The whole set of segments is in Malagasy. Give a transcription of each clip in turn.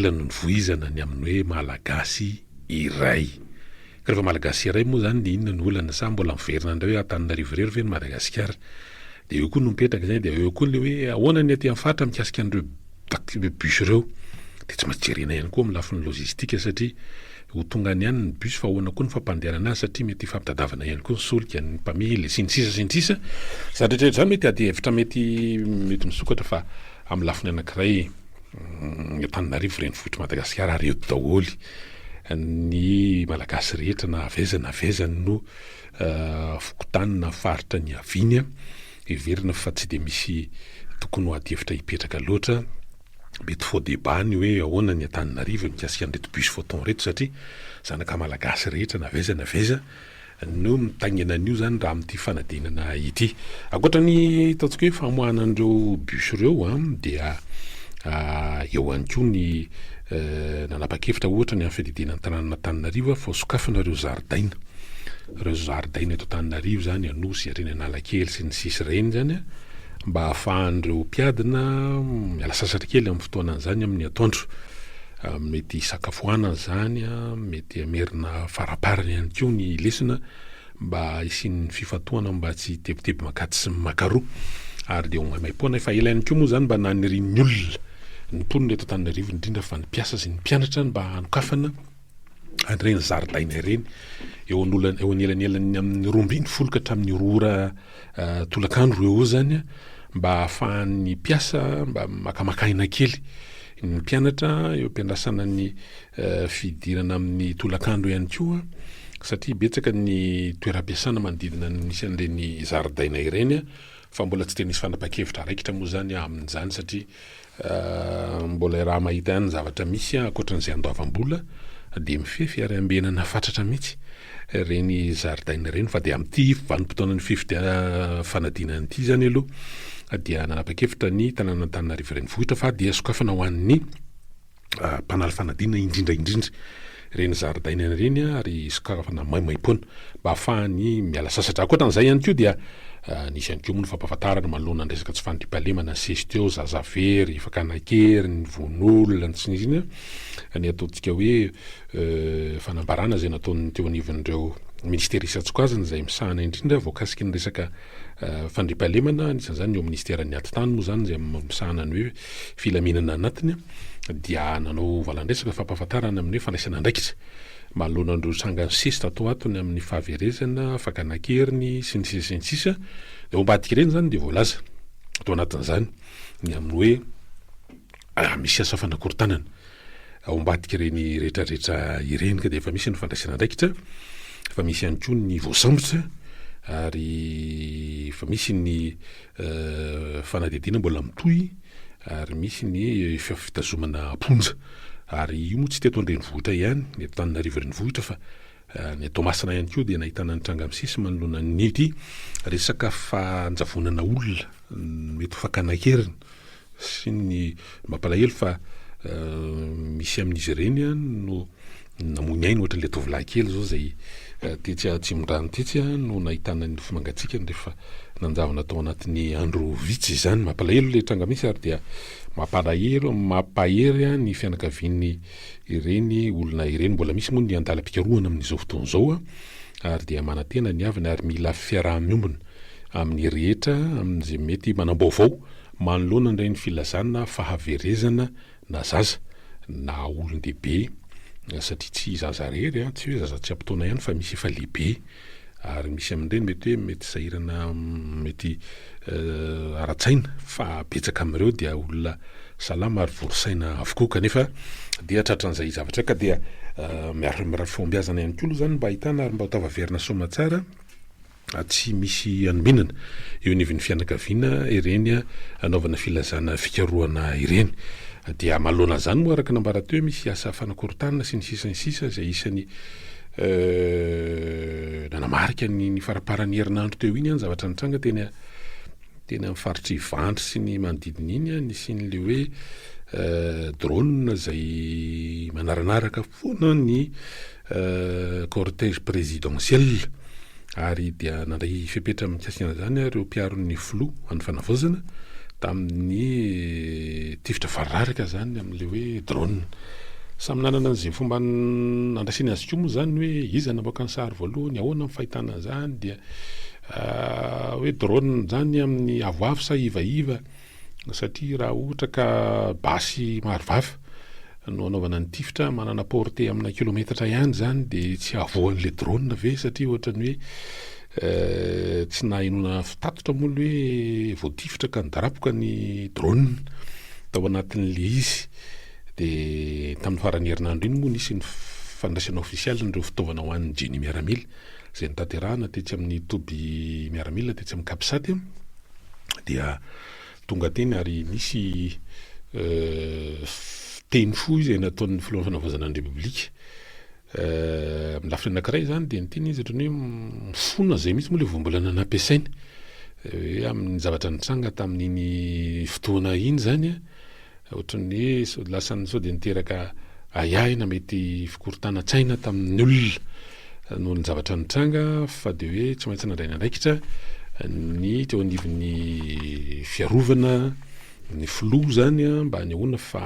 Ela no nivoizana ny amin'ny hoe Malagasy iray. Ka rehefa Malagasy iray moa izany dia inona no olana? Sa mbola miverina indray hoe Antananarivo irery ve ny Madagasikara? Dia eo koa no mipetraka izay, dia eo koa ilay hoe ahoana ny aty amin'ny faritra mikasika an'ireo taxi bus ireo? Dia tsy maintsy jerena ihany koa amin'ny lafiny logistique satria ho tonga any ihany ny bus fa ahoana koa ny fampandehanana azy satria mety hifampitadiavana ihany koa ny solika, ny mpamily, sy ny sisa sy ny sisa. Izany rehetra rehetra izany mety adihevitra mety mety misokatra fa amin'ny lafiny anankiray Antananarivo renivohitr'i Madagasikara ary eto daholo ny Malagasy rehetra na avy aiza na avy aiza no fokontany na faritra niaviany. Heverina fa tsy dia misy tokony ho adihevitra hipetraka loatra. Mety faux débat ny hoe ahoana ny Antananarivo mikasika an'ireto bus photon ireto satria zanaka Malagasy rehetra na avy aiza na avy aiza no mitaingina an'io zany raha amin'ity fanadinana ity. Ankoatra ny ataontsika hoe famoahana an'ireo bus ireo an, dia eo ihany koa ny nanapa-kevitra ohatra ny amin'ny fiadidiana ny tanànan'Antananarivo fa hosokafana ireo zaridaina. Ireo zaridaina eto Antananarivo zany, Anosy, hatreny Analakely sy ny sisa ireny zany an, mba hahafahan'ireo mpiadina miala sasatra kely amin'ny fotoanan'izany amin'ny atoandro. Mety hisakafoanana izany, mety hamerina faraparany ihany koa ny lesona mba hisian'ny fifantohana mba tsy hitebiteby mankatsy sy mankaroa. Ary dia ho maimaimpoana. Efa ela ihany koa moa izany mba nanirian'ny olona, ny mponina eto Antananarivo indrindra fa ny mpiasa sy ny mpianatra mba hanokafana an'ireny zaridaina ireny eo an'olana eo anelanelan'ny amin'ny 12 ka hatramin'ny 2 ora tolakandro eo eo izany mba hahafahan'ny mpiasa mba makamaka aina kely ny mpianatra eo am-piandrasana ny fidirana amin'ny tolakandro ihany koa satria betsaka ny toeram-piasana manodidina ny misy an'ireny zaridaina ireny fa mbola tsy dia nisy fanapahan-kevitra raikitra moa izany amin'izany satria mbola raha mahita ihany ny zavatra misy ankoatran'izay andoavam-bola dia mifefy ary ambenana fatratra mihitsy ireny zaridaina ireny fa dia amin'ity vanim-potoanan'ny fifidianana fanadinana ity izany aloha dia nanapa-kevitra ny tanàn'Antananarivo Renivohitra fa dia sokafana ho an'ny mpanala fanadinana indrindra indrindra ireny zaridaina ireny ary sokafana maimaimpoana mba hahafahany miala sasatra. Ankoatran'izay ihany koa dia nisy ihany koa moa ny fampahafantarana manoloana ny resaka tsy fandriampahalemana nisesy teo, zaza very, fakana an-keriny, vono olona, ny sy ny sisa, ny ataontsika hoe fanambarana izay nataon'ny teo anivon'ireo minisitera isan-tsokajiny izay misahana indrindra voakasiky ny resaka fandriampahalemana, anisan'izany ny eo minisiteran'ny atitany moa izany izay misahana ny hoe filaminana anatiny dia nanao valandresaka fampahafantarana amin'ny hoe fandraisana andraikitra manoloana an'ireo tranga nisesy tato ho ato ny amin'ny fahaverezana, fakana an-keriny sy ny sisa sy ny sisa. Dia ao ambadika ireny izany dia voalaza tao anatin'izany ny amin'ny hoe misy asa fanakorontanana ao ambadik'ireny rehetrarehetra ireny ka dia efa misy ny fandraisana andraikitra, efa misy ihany koa ny voasambotra ary efa misy ny fanadihadiana mbola mitohy ary misy ny fitazomana am-ponja ary io moa tsy teto an-drenivohitra ihany, ny eto Antananarivo renivohitra fa ny Toamasina ihany koa dia nahitana ny tranga misesy manoloana ny ity resaka fanjavonana olona mety ho fakana an-keriny sy ny mampalahelo fa misy amin'izy ireny no namoy ny ainy ohatran'ilay tovolahy kely izao izay tetsy Atsimondrano tetsy no nahitana ny nofo mangatsiakany rehefa nanjavona tao anatin'ny andro vitsy izany. Mampalahelo ilay tranga misy ary dia mampalahelo, mampahery ny fianakaviany ireny olona ireny. Mbola misy moa ny andalam-pikarohana amin'izao fotoana izao ary dia manantena ny havany ary mila fiaraha-miombona amin'ny rehetra amin'izay mety manam-baovao manoloana an'ireny filazana fahaverezana na zaza na olon-dehibe satria tsy zaza irery an, tsy hoe zaza tsy ampy taona ihany fa misy efa lehibe ary misy amin'ireny mety hoe mety sahirana mety ara-tsaina fa betsaka amin'ireo dia olona salama ary vory saina avokoa kanefa dia tratran'izay zavatra ka dia miaro mirary fahombiazana ihany koa aloha izany mba ahitana ary mba ho tafaverina soamatsara tsy misy anombinana eo anivon'ny fianakaviana ireny anaovana filazana fikarohana ireny. Dia manoloana an'izany moa araka nambara teo misy asa fanakorontanana sy ny sisa ny sisa izay isany nanamarika ny ny faramparan'ny herinandro teo iny an zavatra nitranga teny teny amin'ny faritr'i Ivandry sy ny manodidina iny an nisian'ilay hoe drone izay manaranaraka foana ny cortège présidentiel ary dia nandray fepetra mikasika an'izany ireo mpiaro ny filoha an'ny fanavaozana. Tamin'ny tifitra variraraka izany amin'ilay hoe drone. Samy nanana an'izay fomba nandraisany azy koa moa izany hoe iza namoaka ny sary voalohany, ahoana ny fahitana an'izany dia hoe drone izany amin'ny avoavo sa ivaiva satria raha ohatra ka basy maro vava no anaovana ny tifitra manana portée amina kilometatra ihany izany dia tsy havoan'ilay drone ve satria ohatran'ny hoe Tsy nahenoana fitatitra moa ny hoe voatifitra ka nidaraboka ny drone tao anatin'ilay izy. Dia tamin'ny faran'ny herinandro iny moa nisy ny fandraisana ofisialy an'ireo fitaovana ho an'ny Génie miaramila izay notanterahina tetsy amin'ny toby miaramila tetsy amin'ny Capsat. Dia tonga teny ary nisy teny fohy izay nataon'ny filohan'ny fanavaozana ny Repoblika. Amin'ny lafiny anankiray izany dia niteny izy ohatran'ny hoe mifona izay mihitsy moa ilay voambolana nampiasainy hoe amin'ny zavatra nitranga tamin'iny fotoana iny izany an, ohatran'ny hoe sao lasa sao dia niteraka ahiahy na mety fikorontanan-tsaina tamin'ny olona noho ny zavatra nitranga fa dia hoe tsy maintsy nandray ny andraikitra ny teo anivon'ny fiarovana ny filoha izany an mba hanehoana fa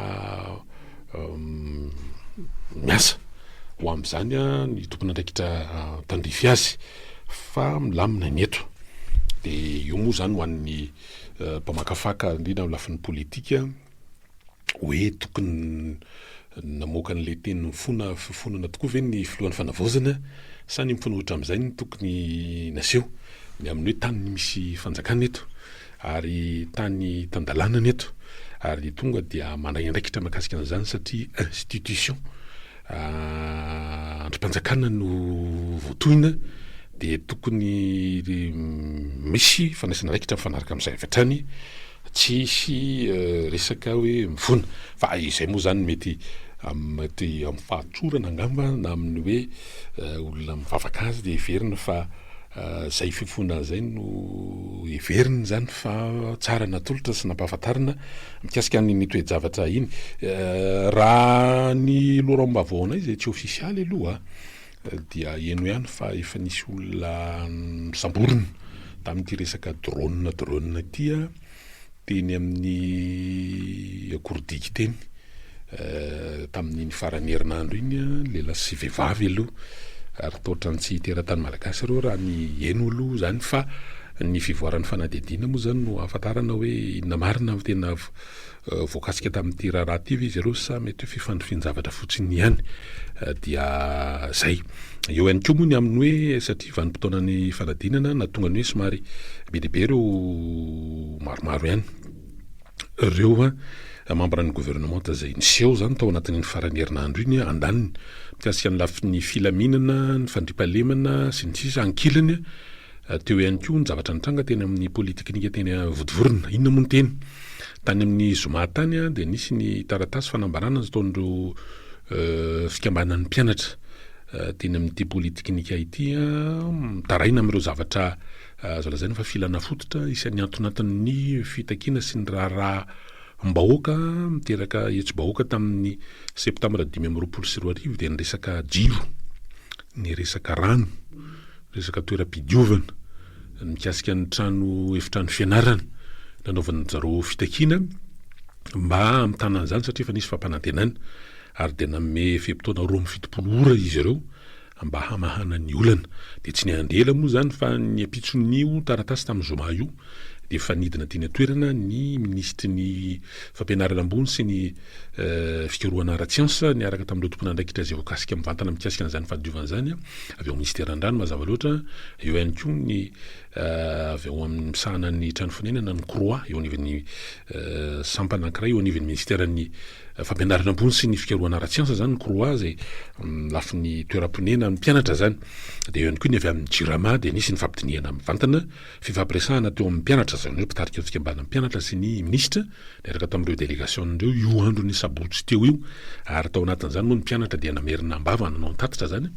miasa ho amin'izany ny tompon'andraikitra tandrify azy fa milamina ny eto. Dia io moa izany ho an'ny mpamakafaka indrindra amin'ny lafiny politika hoe tokony namoaka an'ilay teny mifona fifonana tokoa ve ny filohan'ny fanavaozana sa ny mifanohitra amin'izay no tokony naseho ny amin'ny hoe tany misy fanjakana eto. Ary tany tan-dalàna ny eto ary tonga dia mandray andraikitra mahakasika an'izany satria institution andrim-panjakana no voatohina dia tokony misy fandraisana andraikitra mifanaraka amin'izay avy hatrany, tsy hisy resaka hoe mifona fa izay moa izany mety mety amin'ny fahatsorana angamba na amin'ny hoe olona mivavaka azy dia heverina fa Zay fifohana zay no heveriny zany fa tsara natolotra sy nampahafantarina mikasika an'iny toe-javatra iny. Raha ny loharanom-baovao anay izay tsy ofisialy aloha dia heno ihany fa efa nisy olona nosamborina tamin'ity resaka drone drone ity. Teny amin'ny Akorodika teny, tamin'iny faran'ny herinandro iny, lehilahy sy vehivavy aloha, ary toa ohatran'ny tsy teratany malagasy ireo raha ny heno aloha izany fa ny fivoaran'ny fanadihadiana moa izany no ahafantarana hoe inona marina no tena voakasika tamin'ity raharaha ity ve izy ireo sa mety hoe fifandrifian-javatra fotsiny ihany dia zay. Eo ihany koa moa ny amin'ny hoe satria vanim-potoanan'ny fanadinana nahatonga ny hoe somary be dia be ireo maromaro ihany ireo mambran'ny governemanta izay niseho izany tao anatin'iny faran'ny herinandro iny andaniny mikasika ny lafiny filaminana, ny fandriampahalemana sy ny sisa ankilany teo ihany koa ny zavatra nitranga teny amin'ny politeknika teny Vontovorona. Inona moa ny teny? Tany amin'ny zoma tany dia nisy ny taratasy fanambarana nataon'ireo fikambanan'ny mpianatra teny amin'ity politeknika ity mitaraina amin'ireo zavatra azo lazaina fa filana fototra isan'ny antonatin'ny fitakiana sy ny raharaham-bahoaka miteraka hetsi-bahoaka tamin'ny septambra 2025 dia ny resaka jiro, ny resaka rano, resaka toeram-pidiovana, ny mikasika ny trano efitrano fianarana nanaovan'ny zareo fitakiana mba hamitana an'izany satria efa nisy fampanantenana ary dia nanome fe-potoana 72 ora izy ireo mba hamahana ny olana. Dia tsy niandry ela moa izany fa ny ampitson'io taratasy tamin'ny zoma io dia efa nidina teny an-toerana ny minisitry ny fampianarana ambony sy ny fikarohana ara-tsiansa niaraka tamin'ireo tompon'andraikitra izay voakasika mivantana mikasika an'izany fahadiovana izany avy ao amin'ny minisiteran'ny rano mazava loatra, eo ihany koa ny avy ao amin'ny misahana ny trano fonenana ny CROA eo anivon'ny sampana anankiray eo anivon'ny minisiteran'ny fampianarana ambony sy ny fikarohana ara-tsiansa izany ny CROA izay lafiny toeram-ponenan'ny mpianatra izany dia eo ihany koa ny avy amin'ny Jirama dia nisy ny fampidinihana mivantana fifampiresahana teo amin'ny mpianatra izany hoe mpitarika ny fikambanan'ny mpianatra sy ny minisitra niaraka tamin'ireo délégation ireo io andron'ny sabotsy teo io ary tao anatin'izany moa ny mpianatra dia namerina am-bava nanao ny tatitra izany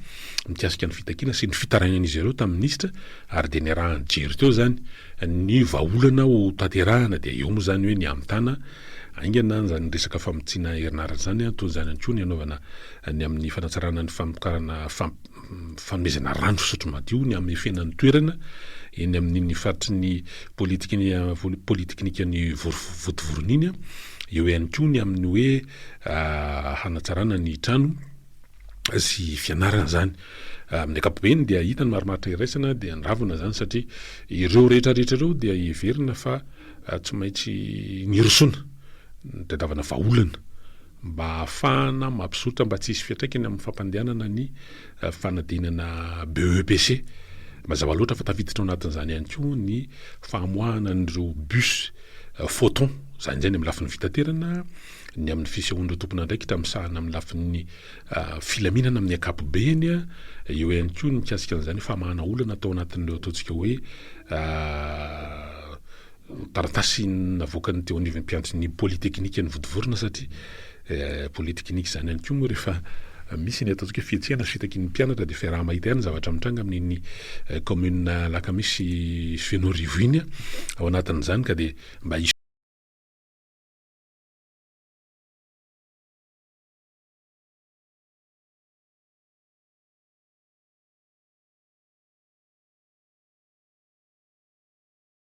mikasika ny fitakiana sy ny fitarainan'izy ireo tamin'ny minisitra ary dia niaraha-nijery teo izany ny vahaolana ho tanterahana dia eo moa izany hoe ny hamitana. Haingana izany resaka famotsiana herinaratra izany, toy izany ihany koa ny hanaovana ny amin'ny fanatsarana ny famokarana fanomezana rano fisotro madio, ny hamefena ny toerana eny amin'iny faritry ny politeknikan'i Vontovorona iny. Eo ihany koa ny amin'ny hoe hanatsarana ny trano sy fianarana izany. Amin'ny ankapobeny dia hita ny marimaritra iraisana dia ny ravina izany satria ireo rehetra rehetra ireo dia heverina fa tsy maintsy nirosoana, nitadiavana vahaolana mba hahafahana mampizotra mba tsy hisy fiantraikany amin'ny fampandehanana ny fanadinana BEPC. Mazava loatra fa tafiditra ao anatin'izany ihany koa ny famoahana an'ireo bus photon, izany indray ny amin'ny lafiny fitaterana, ny amin'ny fisehoan'ireo tompon'andraikitra misahana amin'ny lafiny filaminana amin'ny ankapobeny, eo ihany koa ny mikasika an'izany famahana olana tao anatin'ireo ataontsika hoe taratasy navoakan'ny teo anivon'ny mpiantry ny Polyteknikan'i Vontovorona satria Polyteknika izany ihany koa moa rehefa misy ny ataontsika hoe fihetsehana sy fitakian'ny mpianatra dia fiaraha-mahita ihany ny zavatra mitranga amin'iny commune Alakamisy Fenoarivo iny ao anatin'izany ka dia mba hisy.